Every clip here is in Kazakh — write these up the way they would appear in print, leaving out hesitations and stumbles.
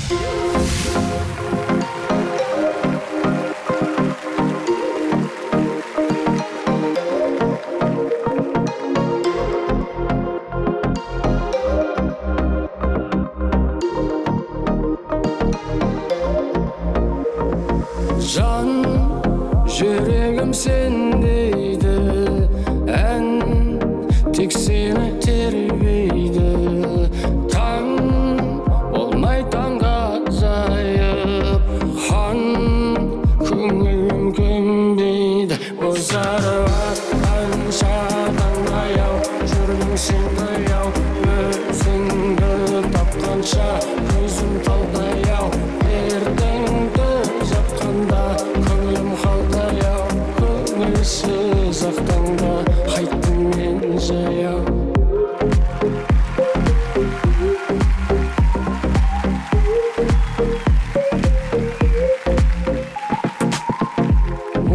Жан жүрегім сен дейді, ән тек сені тербейді. Таң болмай таңға жайып, хан көңілім көнбейді. Бозарып атқанша таңдай ау, жүрдің сен аяу, өзіңді тапқанша көзім талдай ау. Ертеңді жапқанда көңілім қалдай ау, көңілсіз ақ таңда қайттым мен жаяу.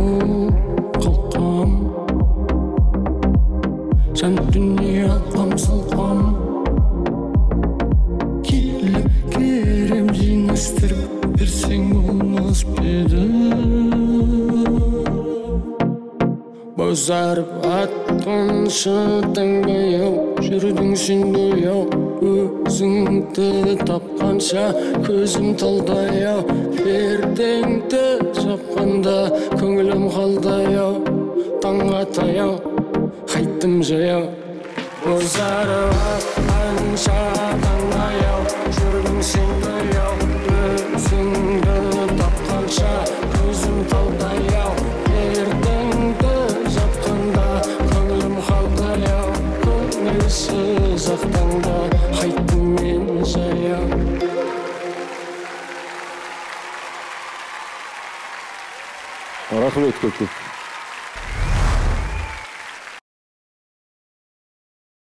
Ол қалқам, жан дүние алқам салқам, келіп керем жинастырып берсең болмас па еді. Бозарып атқанша таңдай ау, жүрдің сен аяу, өзіңді тапқанша көзім талдай ау. Ертеңді жапқанда көңілім қалдай ау, таңға таяу қайттым жаяу. Бозарып атқанша таңдай ау, жүрдің сен аяу, өзіңді тапқанша көзім талдай ау. Ертеңді жапқанда көңілім қалдай ау, көңілсіз ақ таңда қайттым мен жаяу. Рахмет көп көп.